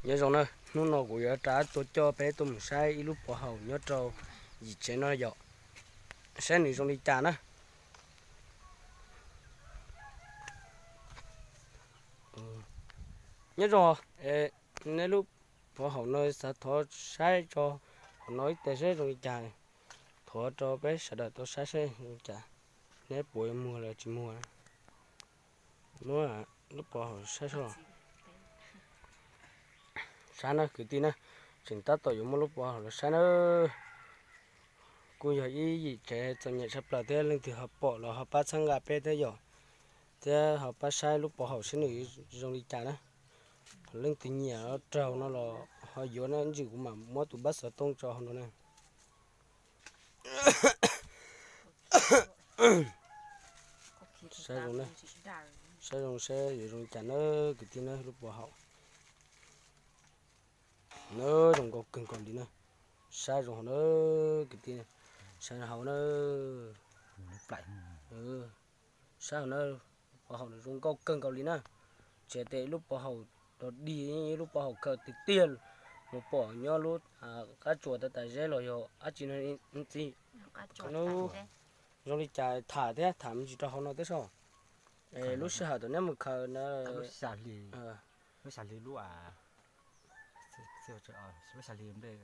Nyob zoo na, hnub no kuv yuav rov tuaj coj peb tuaj mus saib ib lub pov haum nyob rau yim tsev no yom, saib nws zoo li cas na. Nyob zoo, neb lub pov haum no xav thov saib tso, hauv no ib teg saib zoo li cas, thov rau peb sawv daws tau saib saib zoo li cas, neb puas muag los tsis muag. Muab lub pov haum saib so. Saib na kwv tij na, tseem tab tom yuav muab lub pov haum los saib na. Kuj yog ib yim tsev txom nyem tshaj plaws thiab, leej twg ho pom los ho pab txhawb nqa peb thiab yom, thiab ho pab saib lub pov haum saib nws zoo li cas na. Leej twg nyiam raug no los ho yuav na, ntsis kuv mam muab tus npab xov tooj tso hauv no na. Saib zoo, saib zoo saib yuav zoo li cas na kwv tij na, lub pov haum na zoo nkauj kawg nkaus li na. Saib zoo hauv na kwv tij, saib hauv na. Saib hauv na, pov haum zoo nkauj kawg nkaus li na. Tsis hais tias ib lub pov haum dog dig, ib lub pov haum khaws tiag tiag mus pom nyob lub qab tsuas tas tas zeb los yog dab tsi no txiv. Zoo li cas tham thiab, tham me ntsis rau hauv no thiab so. Lub sij hawm thaum neb mus khaws na, lub xya hli lub, lub xya hli nplej,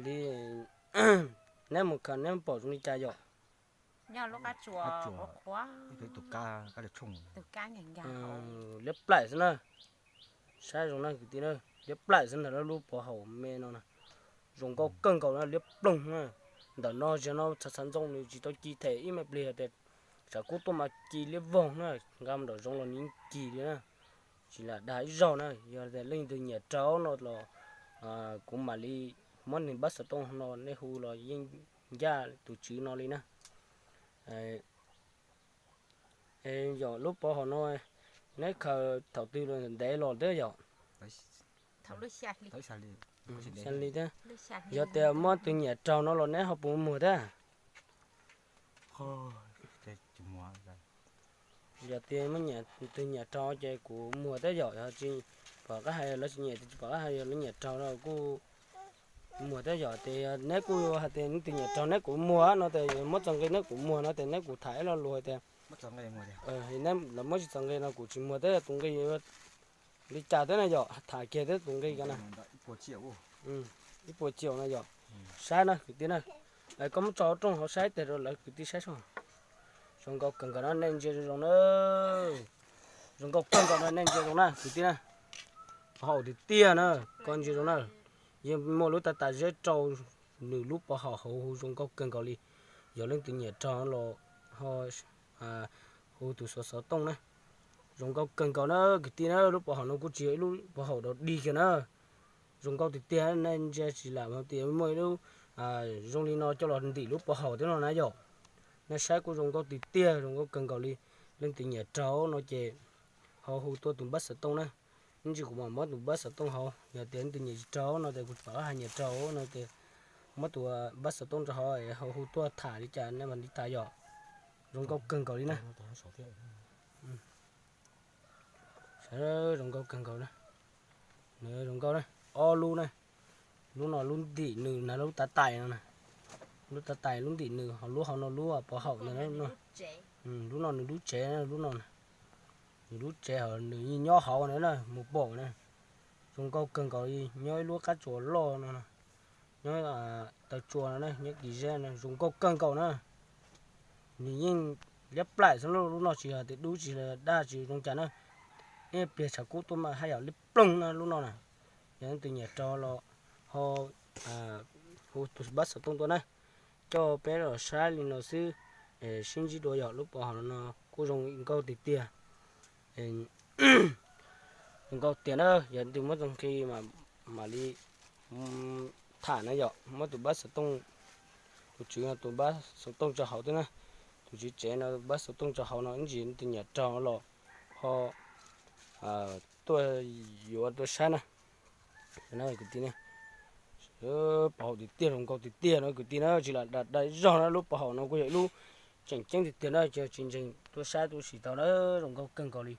li neb mus khaws neb pom zoo li cas yom? Liab plaim xwb na. Saib zoo na kwv tij na, liab plaim xwb ntag lub pov haum me no na. Zoo nkauj kawg nkaus na, liab ploog na. Ntawm no ziag no txhav txhav ntxoo nws tsis tau ci them ib me pliag tias tsam kub tuaj mas ci liab voog na, nqa mus nram zoov los nws yeej ci li na. Tsis lam dag ib zaug na, yog tias leej twg nyiam raug no los kuv mam li muab nws npab xov tooj no nej hu los yeej ncaj tus tswv no li na. Yog lub pov haum no neb khaws thaum twg los ntev los thiab yom? Xya hli thiab. Yog tias muab tus nyiam raug no los neb ho puas muag thiab? Yog tias muab tus nyiam raug ces kuv muag thiab yom, yog tsis pom qab hais lawv tsis nyiam, tsis pom qab hais yog lawv nyiam raug no kuj muag thiab yom. Tias neb kuj hais tias tus nyiam raug neb kuv muag no ces muab txo nqi neb kuv muag no ces neb kuv tham ib lo lus hais tias lawv muab tsis txo nqi no kuv tsis muag thiab, tus nqi li cas thiab na yom, tham kiag thiab tus nqi ko na. Ib puas ciaum no yom. Saib na kwv tij na, koj muab tso rooj hauv saib teg rau lawv kwv tij saib so. Zoo nkauj kawg nkaus no nej ntsia zoo zoo na. Zoo nkauj kawg nkaus no nej ntsia zoo na kwv tij na. Pov haum tiag tiag na, koj ntsia zoo na. Yeej muaj lub tav tas zeb rau nws lub pov haum hauv hu zoo nkauj kawg nkaus li. Yog leej twg nyiam raug los ho hu tus xov xov tooj na. Zoo nkauj kawg nkaus na kwv tij na, lub pov haum no kuj tsis yog ib lub pov haum dog dig kiag na. Zoo nkauj tiag tiag, nej ntsia tsis lam tias muaj ib lub zoo li no coj los ntim lub pov haum thiab no na yom. Nej saib kuj zoo nkauj tiag tiag, zoo nkauj kawg nkaus li. Leej twg nyiam raug no ces ho hu tuaj tus npab xov tooj na. Ib ntsis kuv mam muab tus npab xov tooj hauv, yog tias leej twg nyiam tsis raug no ces kuv pom qab hais nyiam raug no ces muab tus npab xov tooj rau hauv ho hu tuaj tham li cas nej mam li tham yom. Zoo nkauj kawg nkaus li na. Zoo nkauj kawg nkaus na. Nws zoo nkauj na. Ob lub na. Lub no lub ntim nws na, lub tav tais no na. Lub tav tais lub ntim nws, ho lub hauv no lub pov haum ntawd no. Lub no nws lub tsev, lub no nws lub tsev ho nws yeej nyob hauv na, mus pom na. Zoo nkauj kawg nkaus li, nyob ib lub qab tsuas loj no, nyob taw tsua no na, nyob kis zeb no, zoo nkauj kawg nkaus na. Nws yeej liab plaim xwb, lub no tsis hais tias dub tsis daj tsis zoo cas na. Ib pliag tshav kub tuaj mas haj yam liab ploog na lub no na. Yog leej twg nyiam raug los ho hu tus npab xov tooj tuaj na. Coj peb los saib li no xwb, sib ntsib dua yom. Lub pov haum no kuj zoo nkauj tiag tiag. Zoo nkauj tiag na, yog leej twg muab txo nqi mam li tham na yom. Muab tus npab xov tooj, tus tswv tus npab xov tooj tso hauv thiab na. Tus tswv tsev no npab xov tooj tso hauv no, ib ntsis leej twg nyiam raug los ho tuaj yuav tuaj saib na. Kwv tij, pov haum tiag tiag, zoo nkauj tiag tiag no kwv tij na, tsis lam dag dag zog na, lub pov haum no kuj yog ib lub tseem ceeb tiag tiag na, tsis ntseeg tuaj saib tuaj sim tau na, zoo nkauj kawg nkaus li.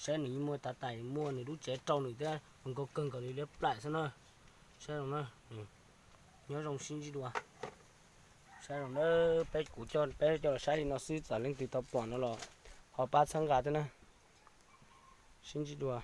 Saib nws yeej muaj tav tais muaj nws lub tsev rau nws thiab, zoo nkauj kawg nkaus li liab plaim xwb na. Saib zoo na, nyob zoo sib ntsib dua. Saib zoo na, peb kuv coj peb coj los saib li no xwb, txawm leej twg tau pom no los ho pab txhawb nqa thiab na. Sib ntsib dua.